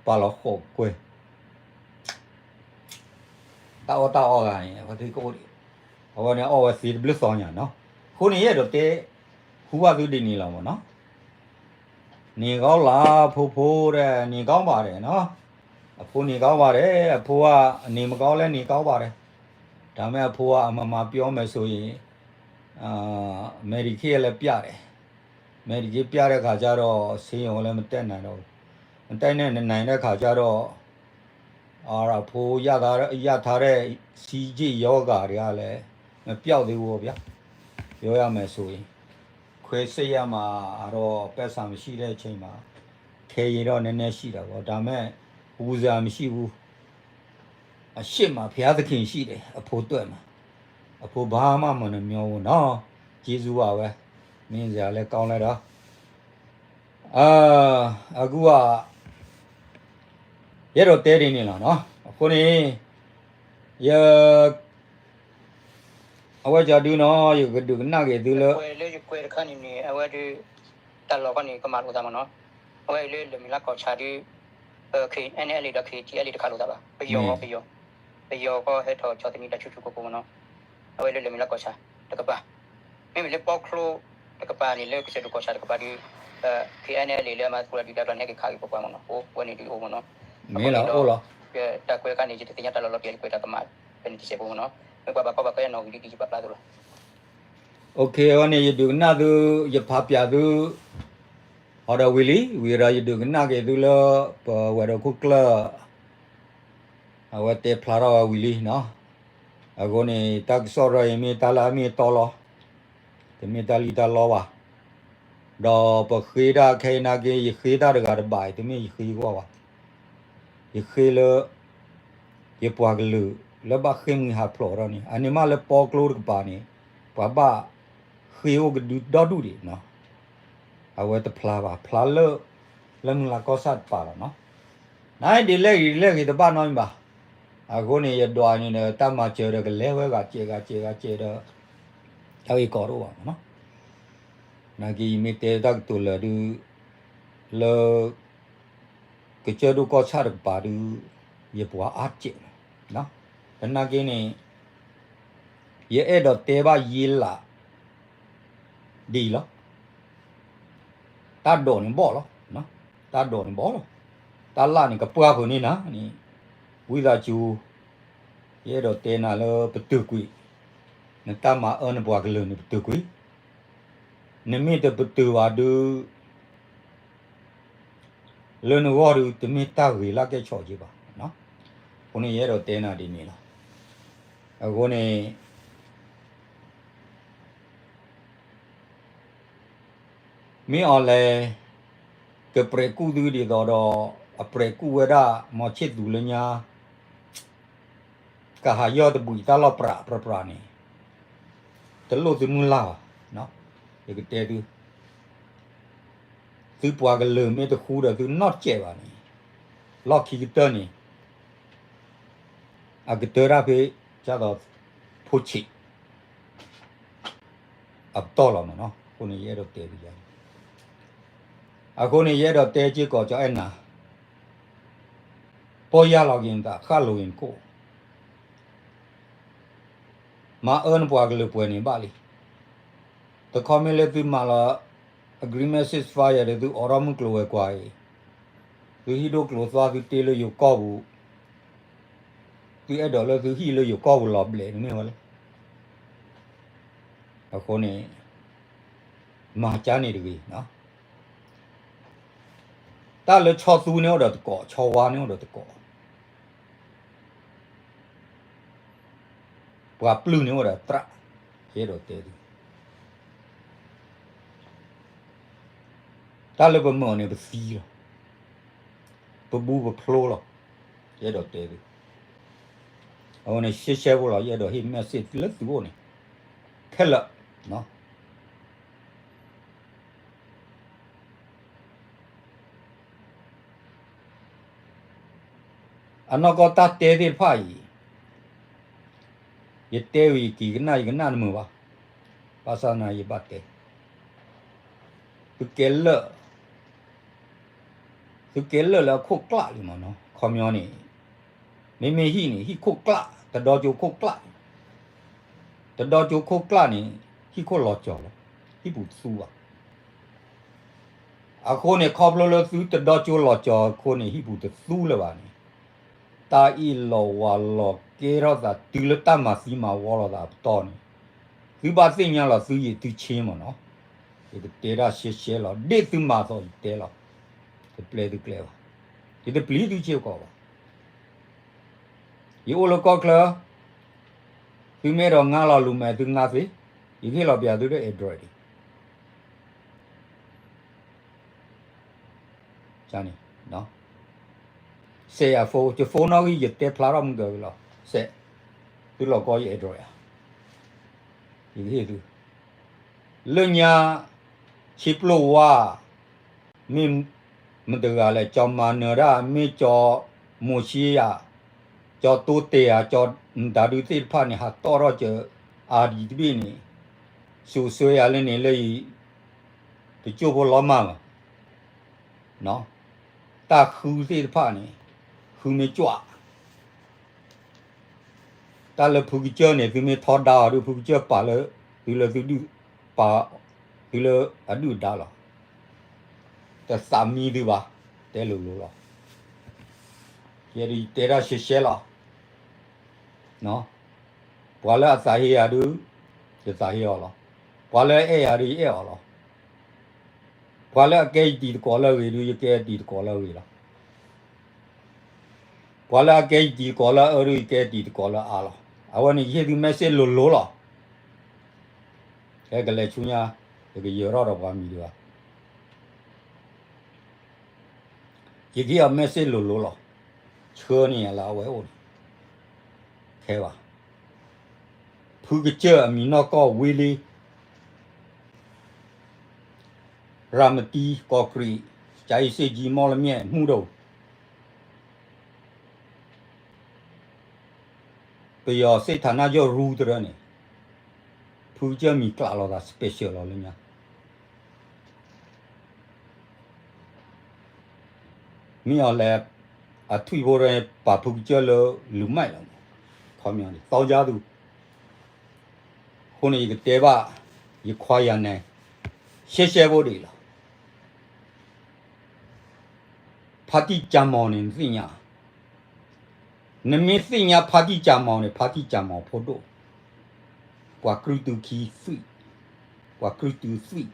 ပာ်လီၤဃိးကကွဲၢ်, တၢ်အီၣ်တၢ်အီဂၤန့ၣ် အဝဲသ့ၣ်ကအိၣ်ဒံး, အဝဲန့ၣ်အီၣ်ဝဲသ့တဘျုးသီညါနီၤ, အဃိန့ၣ် ယအဲၣ်ဒိးတဲဟူဘၣ်သုဒ်န့ၣ်လီၤမ့ၢ်နီၤ, နေကောင်းလား အဖိဖိ, နေကောင်းပါတယ်နီၤ, အဖိ နေကောင်းပါတယ်, အဖိက နေမကောင်းလည်း နေကောင်းပါတယ်, ဒါပေမဲ့ အဖိက အမမပြောမယ်ဆိုရင် Medicaid လည်းပြတယ်, Medicaid ပြတဲ့အခါကျတော့ ဆေးရုံလည်းမတက်နိုင်တော့ဘူး, မတက်နိုင်တဲ့အခါကျတော့ အဖိရထားတဲ့ ဆီးကျိတ်ရောဂါတွေကလည်း မပျောက်သေးဘူးပေါ့ဗျာ, ပြောရမယ်ဆိုရင်, ခွဲစိတ်ရမှာတော့ ပိုက်ဆံမရှိတဲ့အချိန်မှာ ခဲရင်တော့နည်းနည်းရှိတာပေါ့, ဒါပေမဲ့ ဝူစရာမရှိဘူး, အရှေ့မှာဘုရားသခင်ရှိတယ်, အဖိတွဲမှာ, အဖိဘာမှမနှမျောဘူးနော်, ကျေးဇူးပါပဲ, မင်းစရာလည်းကောင်းလိုက်တော့ အခုက ယအဲၣ်ဒိးတဲဒ်န့ၣ်လီၤနီၤ, အဃိန့ၣ် ယ အဝဲကဒုနီၤ ယကဒုးကနၣ်က့ၤသုလၢ လၢယကွဲးတခါန့ၣ်န့ၣ် အဝဲဒုး တၢ်လီၢ်ခီန့ၣ် ကမၤလိာ်သးမ့ၢ်နီၤ, အဝဲအံၤလၢလၢၢ်မ့ၢ်လၢကီၢ်ဆၣ်ဒုး KNLA ဒီး KTLA တခါလိာ်သးဘၣ်, ပယီၤ ပယီၤ ပယီၤကီၢ်ဟဲထီၣ်ကၠီၤသနံးတၢ်ဆူၣ်ဆူၣ်ကိၢ်ကိၢ်မ့ၢ်နီၤ, အဝဲလၢလၢၢ်မ့ၢ်လၢကီၢ်ဆၣ်တကပၤ, မ့မ့ၢ်လၢပီချိတကပၤန့ၣ် လၢကစၢၢ်ဒိၣ်ကီၢ်ဆၣ်တကပၤဒုး KNLA လၢအမၤသကိးတၢ်ဒုးတၢ်ကျါန့ၣ် ဟဲက့ၤခးက့ၤပပှၤမ့ၢ်နီၤ, အိၣ်ဝဲန့ၣ်ဒုးအိၣ်မ့ၢ်နီၤ, အဃိန့ၣ်ဒီး တၢ်ကွဲးခါန့ၣ် ယတသ့ၣ်ညါတၢ်လီၢ်လီၤတံၢ် ယကွဲးတၢ်ကမၣ် ဖဲန့ၣ်တစဲးဖိမ့ၢ်နီၤ, မ့ၢ်ပှၤဘၣ်ကီဘၣ်ခဲအနီၣ်ဂံၢ်ဒ်ယပာ်ဖျါသိးလီၤ. အဝဲန့ၣ် ယဒုးကနၣ်သု, ယဖးပၠးသု အီၤဒီးဝံၤလံ, ဝံၤဒီးယဒုးကနၣ်က့ၤသုလၢ ပဝဲၤဒီးခိၣ်ကျၢၢ် အဝဲတဲဖျါထီၣ်ဝဲဝံၤလံနီၤ, အဃိန့ၣ် တၢ်ကစီၣ်ရၢအံၤမ့ၢ်တၢ်လၢအမ့ၢ်အတီလီၤ, တမ့ၢ်တၢ်လံၣ်တၢ်လီဘၣ်, ဒီးပဃ့တၢ်ခဲအံၤနာ်က့ ယဃ့တၢ်တဂၤတဘၣ်အံၤ တမ့ၢ်ယဃ့ကွၢ်ဘၣ်, ယဃ့လၢ ယပှၤကလုာ်လၢဘၣ်ဃ့ၢ်မှံဟးဖျိးထီၣ်န့ၣ် အန့ၣ်မးလၢပီကျိတကပၤန့ၣ် ပှၤဘၣ်ဃ့ၢ်အိၣ်ကဒုဒီဒူၣ်ဒံးနီၤ, အဝဲတဖျါဘၣ် ဖျါလၢ လၢမုၢ်လၢ်ကီၢ်ဆၣ်တပၤလီၤနီၤ, နဒ်လဲၣ်ဂ့ၤဒ်လဲၣ်ဂ့ၤတဘၣ်နီတမံၤဘၣ်, အဃိန့ၣ် ယဒွးန့ၣ်ဒီး တၢ်မၤစၢၤဒီးကလဲၤဝဲဂၤစဲးဂၤစဲးဂၤစဲးဒီး တၢ်ဂ့ၢ်ကီတအိၣ်ဘၣ်နီၤ, နာ်က့ယမ့ၢ်တဲတၢ်ကတိၤလၢာ်ဒုး လၢ ကစၢၢ်ဒိၣ်ကီၢ်ဆၣ်တကပၤဒုး ယပှၤအါစဲးလီၤ, သနာ်က့န့ၣ် ယအဲၣ်ဒိးတဲဘၣ်ယ့လး ဒ်အံၤလီၤ, တၢ်ဒိးန့ၣ်ဘီၣ်လီၤ, တၢ်ဒိးန့ၣ်ဘီၣ်လီၤ, တၢ်လၢ်န့ၣ်ကပှၢ်ဖုးန့ၢ်နၤန့ၣ်, ဝံသးစူၤ, ယအဲၣ်ဒိးတဲနၤလၢပတုာ်ကွံာ်, နတၢ်မၤအၢနပှၤကလုာ်န့ၣ်ပတုာ်ကွံာ်, နမ့ၢ်တပတုာ်ဘၣ်ဒုး လၢနဂီၢ်ဒုး တမ့ၢ်တၢ်ဂ့ၤလၢကဲဆီၣ်က့ဘၣ်. အဃိန့ၣ် ယအဲၣ်ဒိးတဲနၤဒ်န့ၣ်လီၤ. အဃိန့ၣ် မ့ၢ်အီၤလဲၣ်, ကပြဲးကူၣ်သုဒ်သိးဒီး အပြဲးကူၣ်ဝဲဒၣ် မီၤဆ့ၣ်သူးလၢညါ ကဟးယီၢ်တဘှံးတၢ်လီၢ်ပြးပြးပြးန့ၣ် တလိၣ်သုမုၢ်လၢ်ဘၣ်. ယကတဲသု, သုပှၤကလုာ်မ့ၢ်တဃူဒီးသုနီတစဲးဘၣ်န့ၣ်, လီၢ်ခံကတၢၢ်န့ၣ် အကတၢၢ်တၢ်ဖဲ ကၢ်သိး ဖိဆံး အပတီၢ်လီၤမ့ၢ်နီၤ. အဃိန့ၣ် ယအဲၣ်ဒိးတဲသုယၤ, အဃိန့ၣ် ယအဲၣ်ဒိးတဲစ့ၢ်ကီး ကၠီအဲၣ်နၤ, ပီၢ်ယၢ်လီၤက့ၤနသး ဃၣ်လိၤက့ၤနကိၣ်, မၤအၢနပှၤကလုာ်ပှဲၤန့ၣ်ဘၣ်လံ. တခီမ့ၢ်လၢသုမၤလီၤ agreement ceasefire ဒီး သုအိးထီၣ်မုၢ်ကျိၤဝဲၤကွာ်အံၤ, သုဟံၣ်ဒိၣ်ကျိၤသွါ သုတ့လၢယိၤကီၢ်ပူၤ, သုအဲၣ်ဒိးလၢသုဟံၣ်လၢယိၤကီၢ်ပူၤလီၤဘျဲးန့ၣ်မ့ၢ်ဝဲလဲၣ်. အဃိန့ၣ် မၤကၢ်န့ၣ်တဂ့ၤ, တၢ်လၢဆီသူန့ၣ်အိၣ်ဒီးတကိး, ဆီဝါန့ၣ်အိၣ်ဒီးတကိး, ပှၤပျုၢ်န့ၣ်အိၣ်ဒီးသရၣ်, ယအဲၣ်ဒိးတဲသု, တၢ်လၢပမၤအီၤန့ၣ် ပသံလီၤ, ပဘူးပဖျိလီၤ, ယအဲၣ်ဒိးတဲသု. အဃိန့ၣ် ရှဲရှဲဖိလီၤ, ယအဲၣ်ဒိးဟ့ၣ် message လၢသုအိၣ်န့ၣ် ခဲလၢာ် အနီၢ်ကီၢ်တၢ်တဲသ့ၣ်တဖၣ်အံၤ, ယတဲဝံၤယက့ၤကနၣ် ယကနၣ်တမုာ်ဘၣ်, ဘၣ်ဆၣ်သနာ်က့ယဘၣ်တဲ, သုကဲလၢာ်, သုကဲလၢာ်လၢအခိၣ်ကျၢ်လံမ့ၢ်နီၤ, ခီပညီန့ၣ်, မ့မ့ၢ်ဟံၣ်န့ၣ် ဟံၣ်ခိၣ်ကျၢ်, တဒီကၠိခိၣ်ကျၢ်, တဒီကၠိခိၣ်ကျၢ်န့ၣ် ဟံၣ်ခိၣ်လီၤကၠီၤလီၤ, ဟံၣ်ပူၤတသူဘၣ်. အဃိန့ၣ် ခီဖျိလၢသုတဒီကၠိလီၤကၠီၤအဃိန့ၣ် ဟံၣ်ပူၤတသူလၢၤဘၣ်န့ၣ်, တၢ်အ့ၣ်လိာ်ဝးလိာ်ကဲထီၣ်သးတုၤလၢတၢ်မၤသံမၤဝီလိာ်သးအပတီၢ်န့ၣ်, သုဘၣ်သ့ၣ်ညါလီၤသုယံာ်သုဆ့မ့ၢ်နီၤ, ယကတဲတၢ်ရှဲရှဲလီၤ, ဒ်သုမၤအသိးယတဲလီၤ, တပျဲသုကျဲဘၣ်, ယတပျံၤသုစ့ၢ်ကီးဘၣ်. ယအိၣ်လၢကီၢ်ချၢ, သုမ့ၢ်အဲၣ်ဒိးငါလီၤလူၤမဲာ်သုငါသ့, ယကဟ့ၣ်လီၤပျးသုလၢ Android ဒံး န့ၣ်, စဲးယၤ phone, ယ phone နီၣ်ဂံၢ် ယတဲဖျါထီၣ်မုၢ်ကၢၤက့ၤလီၤ, စဲး, သုလီၤကီယ Android ဧါ, ယကဟ့ၣ်သု, လၢညါ, ဆ့ပျိဝါ, မ့ၢ်မတဂၤလဲၣ်, ကၠီၤမၤနၢၤဒၣ်, မ့ၢ်ကၠီၤမိၤၡ့ယၤ, ကၠီၤတိတဲာ်ဧါ, ကၠီၤမတၤဒုသ့ၣ်တဖၣ်န့ၣ် ဟးတီၣ်ထီၣ်စၢၤ ID တဘ့ၣ်န့ၣ်, စိာ်ဆှၢယၤလၢန့ၣ်လၢအံၤ, တကၠိၢ်ဖိလီၤမၢ်လီၤ, တၢ်ဃုသ့ၣ်တဖၣ်န့ၣ်, ဃုမ့ၢ်ကွၢ် တၢ်လၢဖုကစၢၢ်န့ၣ် သုမ့ၢ်ထီဒါအီၤဒုး ဖုကစၢၢ်ပာ်လၢ, သုလၢသုဒုၣ်, ပာ်, သုလၢအဒုၣ်အဒါလီၤ. တသးမံသုဘၣ်, တဲလိၤလိၤလီၤ. ယဲဒၣ်ယတဲတၢ်ရှဲရှဲလီၤ. ပှၤလၢအသးဟ့ယၤဒုး, ယသးဟ့အီၤလီၤ. ပှၤလၢအအဲၣ်ယၤဒုး ယအဲၣ်အီၤလီၤ. ပှၤလၢအကဲယတံၤသကိးလၢအဂ့ၤဒုး ယကဲယတံၤသကိးလၢအဂ့ၤလီၤ. ပှၤလၢအကဲယတံၤသကိးလၢအအၢဒုး ယကဲယတံၤသကိးလၢအအါလီၤ. အဝဲန့ၣ် ယဟ့ၣ်သု message လိၤလိၤလီၤ. ဟဲကလဲၤဆူညါ, ယကယၢၤထီၣ်ဒီးပှၤမံၤဒံးဘၣ်. ယကဟ့ၣ်အီၤ message လိၤလိၤလီၤ. ဆှၢန့ၢ်ယၤလၢအဝဲအိၣ်န့ၣ်, ခဲဘၣ်. ဖုကစၢၢ်အမံၤနီၢ်ကီၢ်ဝံလံ, ရၤမတံ, ကီးကြံး, ကၠၤအ့စ့ၣ်ကၠံ, မီၣ်လမၠဲၣ်, မူဒိၣ် ပယီၤစ့ၣ်ထးနၢ်ယီၢ်ရူတရၢန့ၣ်, ဖုကစၢၢ်မံၤကျးလီၤသး special လီၤလၢညါ. မ့ၢ်အီၤလဲၣ်, အထွံၣ်ဖိတရၢန့ၣ် ပာ်ဖုကစၢၢ်လၢလူၤမဲာ်လီၤ. ခီပညီန့ၣ် သီယါသူ အဃိန့ၣ် ယကတဲဘၣ် ယခွါယၤနဲ, ရှဲရှဲဖိဒံးလီၤ. ဖါတံၢ်ကၠၤမီၤန့ၣ် နသ့ၣ်ညါ, နမ့ၢ်သ့ၣ်ညါဖါတံၢ်ကၠးမီၤန့ၣ် ဖါတံၢ်ကၠးမီၤဖိဒိၣ်, ပှၤကြုၢ်တုၤခံသွံၣ်, ပှၤကြုၢ်တုၤသွံၣ်,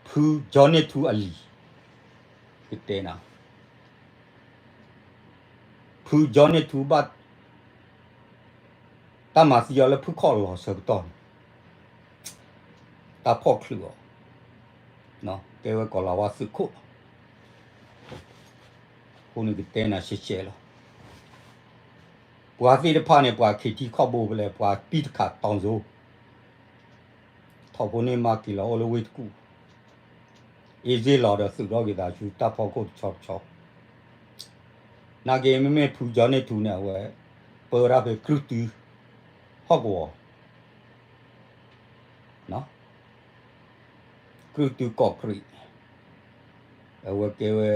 ဖုကၠီန့ၢ်ထူအလံၤ, ကတဲနၤ, ဖုကၠီန့ၢ်ထူဘၣ် တၢ်မၤသံအီၤလၢဖုခီၣ်လီၤဆၢကတီၢ်န့ၣ်, တၢ်ဖီၣ်ချုးအီၤ, ကဲဝဲကီၤလၤဝါသုးခိၣ်လီၤ. အဃိန့ၣ်ကတဲနၤရှဲရှဲလီၤ. ပှၤသ့ၣ်တဖၣ်န့ၣ် ပှၤခ့ထံခီၣ်ဘိဖဲလဲၣ်, ပှၤပံၢ်တခးတီၤစိ, ထီၣ်ဖိန့ၢ်မါက့ၤလီၤအိၣ်လၢဝ့ၢ်တကူၣ်, အ့ၣ်စ့ၣ်လီၤဒီးသုးထီၣ်က့ၤသးဆူတၢ်ဖီခိၣ်တဆီတဆီ, နာ်က့မ့မ့ၢ်ဖုကၠီန့ၢ်ထူန့ၣ် အဝဲ ပၢဝဲဒၣ်ဖဲကြုၢ်တုၤ ဟီၣ်ကဝီၤ ကြုၢ်တုၤကီးကြံး, အဝဲကဲဝဲ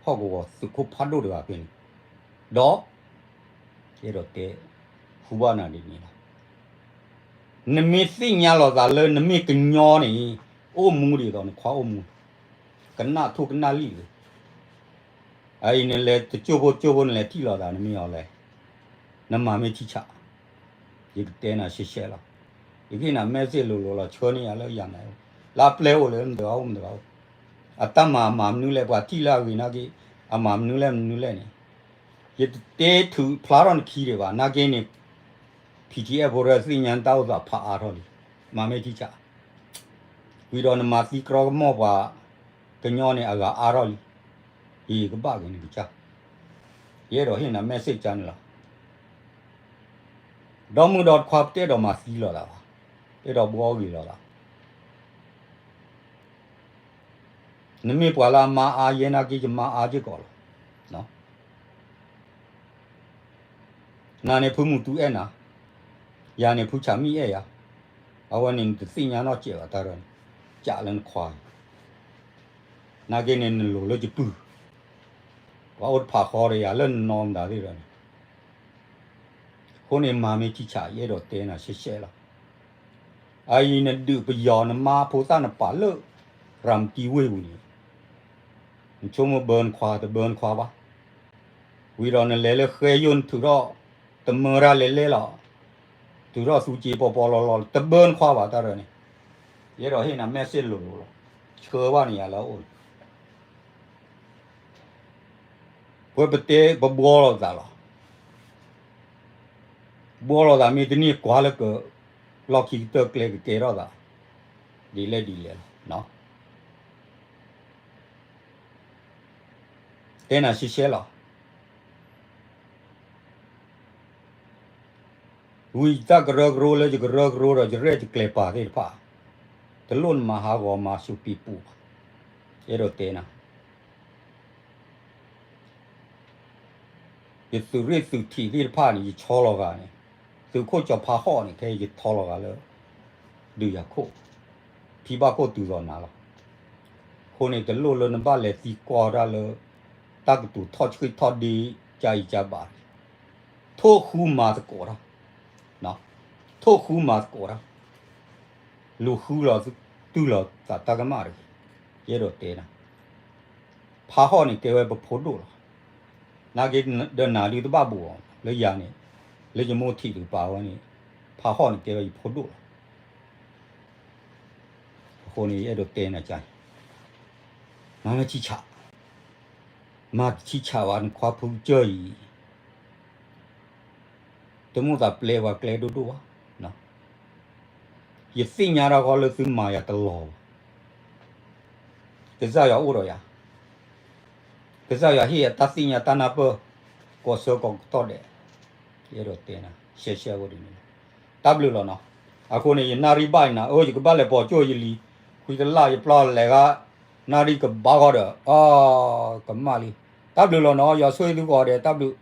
ဟီၣ်ကဝီၤသုးခိၣ်ဖးဒိၣ်တဂၤဖဲန့ၣ်, ဒီး အဲၣ်ဒိးတဲ ဃုဘၣ်နၤဒ်န့ၣ်လီၤ. နမ့ၢ်သ့ၣ်ညါလီၤသးလၢနမ့ၢ်ကညီန့ၣ် အိၣ်မူဒ်သိးနခွါအိၣ်မူ, ကနၣ်ထိၣ်ကနၣ်လံၣ်လၢ အအံၤနလဲၤတကၠိၢ်ဖိကၠိၢ်ဖိနလဲၤထံၣ်လိာ်သးနမ့ၢ်အီၤလဲၣ်, နမၤမ့ၢ်ထံဆး, ယကတဲနၤရှဲရှဲလီၤ. ယကဟ့ၣ်နၤ message လိၤလိၤလီၤ ဆှၢန့ၢ်ယၤလၢယၤန့ၣ်, လၢအပျဲၢ်အိၣ်လၢမတၤဂၤအိၣ်မတၤဂၤအိၣ်, အတၢ်မၤမၤမနုၤလဲၣ် ပှၤထံၣ်လၢအဂ့ၤနာ်က့, အမၤမနုၤလဲၣ်မနုၤလဲၣ်န့ၣ်, ယတတဲထုးဖျါထီၣ်နခံဒံးဘၣ် နာ်က့န့ၣ်, PDF ဖိဒီးသ့ၣ်ညါနတၢ်အိၣ်သးဖးအါထီၣ်လံ, မၤမ့ၢ်ထံဆး ဝံၤဒီးနမၤသံကြီကမီၢ်ပှၤကညီန့ၣ် အဂၤအါထီၣ်လံ, ယကဘၣ်က့ၤနကစၢ်, ယအဲၣ်ဒိးဟ့ၣ်နၤ message န့ၣ်လီၤ. ဒီမုၢ်ဒီတခွါပတအဲၣ်ဒိးမၤသံလိာ်သးဘၣ်, အဲၣ်ဒိးဘှီဂ့ၤလိာ်သး နမ့ၢ်ပှၤလၢအမါအါယဲနာ်က့ ယမါအါစ့ၢ်ကီးလီၤ. နၤန့ၣ်ဖုမူတူအဲၣ်နၤ, ယၤန့ၣ်ဖုဆးမံအဲၣ်ယၤ, အဝဲန့ၣ်နတသ့ၣ်ညါနီတစဲးဘၣ်တၢ်ရၢန့ၣ်, ကးလၢနခွါ, နာ်က့န့ၣ်နလိၤလၢယပုၢ်, ပှၤအိၣ်တဖးဃီဒီးယၤလၢနနီၢ်မတၤသ့ၣ်ဒီးန့ၣ်, အဃိန့ၣ်မၤမ့ၢ်ထံဆး ယအဲၣ်ဒိးတဲနၤရှဲရှဲလီၤ. အအံၤနဒုးပယီၤနမါဖိသၣ်နပာ်လၢ ရၤမတံဝ့ၢ်ပူၤန့ၣ်, နဆိကမိၣ်ဘၢနခွါတဘၢနခွါဘၣ်, ဝံၤဒီးနလဲၤလၢဃဲယိၣ်နထုးထီၣ် တမၢတၢ်လဲၤလဲၣ်လီၤ, ထုးထီၣ်သူစ့ပီပီလီၤလီၤ တဘၢနခွါဘၣ်တၢ်ရၢန့ၣ်, ယအဲၣ်ဒိးဟ့ၣ်နၤ message လိၤလိၤလီၤ, ဆှၢဘၣ်န့ၣ်ယၤလၢအအိၣ်န့ၣ် ပဝဲပတဲပဘှီလိာ်သးလီၤ. ဘှီလိာ်သးမ့ၢ်တန့ၢ်ကွၢ်လၢက လီၢ်ခံကတၢၢ်ကျဲကကဲထီၣ်သး ဒ်လဲၣ်ဒ်လဲၣ်လီၤ. တဲနၤရှဲရှဲလီၤ. ဝံၤတၢ်ကရၢကရိလၢယကရၢကရိဒီးယရဲၣ်ယကျဲၤပာ်သ့ၣ်တဖၣ်, တလိၣ်နမၤဟးဂီၤမၤစူးပံးပူးဘၣ်. အဲၣ်ဒိးတဲနၤ ယသုးရ့ၣ်သုးထံးသ့ၣ်တဖၣ်န့ၣ် ယဆီလီၤဂာ်န့ၣ်, သုးခိၣ်စီၤဖါဟီၣ်န့ၣ် ခဲအံၤယထီလီၤဂာ်လၢ ဒုးယၤခိၣ်, ဖံဘၣ်ခိၣ်တုၤသိးနၤလီၤ. အဃိန့ၣ် တလိၣ်လၢနဘၣ်လဲၤသံကွၢ်တၢ်လၢ တၢ်ကတိၤထီၣ်ဆှံထီၣ်ဒ့ ကၢ်အံၤကၢ်ဘၣ်, ထိၣ်ဃူမၤသကိးတၢ်, ထိၣ်ဃူမၤသကိးတၢ် လူၤဃုလီၤတုၤလီၤသးတၢ်ကမၣ်တဂ့ၤ, ယအဲၣ်ဒိးတဲနၤ, ဖါဟီၣ်န့ၣ်ကဲဝဲပဖိဒိၣ်လီၤ. နာ်က့ဒီးနၤဒုးတဘၣ်ဘူးအီၤ လၢယၤန့ၣ်, လၢယမိၢ်ထံးဒုးပာ်ဝဲန့ၣ်, ဖါဟီၣ်န့ၣ်ကဲဝဲယဖိဒိၣ်လီၤ. အဃိန့ၣ် ယအဲၣ်ဒိးတဲနၤကန့ၣ်, မၤမ့ၢ်ထံဆး, မၤတထံဆးဘၣ် နခွါဖုကစၢၢ်အံၤ တမိၣ်သးပျဲပှၤကျဲဒိၣ်ဒိၣ်ဘၣ်. ယသ့ၣ်ညါတၢ်ဃီလၢသုမၤယၤတလီၤဘၣ်. ကစၢ်ယွၤအိၣ်ဒီးယၤ, ကစၢ်ယွၤဟ့ၣ်ယၤတၢ်သ့ၣ်ညါတၢ်နၢ်ပၢၢ် ကိးဆၢကိးကတီၢ်ဒဲး, ယအဲၣ်ဒိးတဲနၤ ရှဲရှဲဝဲဒ်န့ၣ်လီၤ. တၢ်ဘျုးလီၤနီၤ. အဃိန့ၣ် ယနၣ်ရံၣ်ဘၣ်အံၤနၤ, အၢ ယကဘၣ်လဲၤပိာ်ကၠိၣ်ယလံၤ, ခွံတလၢ်ယပျီလဲၤဂၤ, နၣ်ရံၣ်ကဘၣ်ဃီဒီး, အၢ ကမၣ်လံ. တၢ်ဘျုးလီၤနီၤ, ယွၤဆိၣ်ဂ့ၤသုကိးဂၤဒဲး, တၢ်ဘျုး.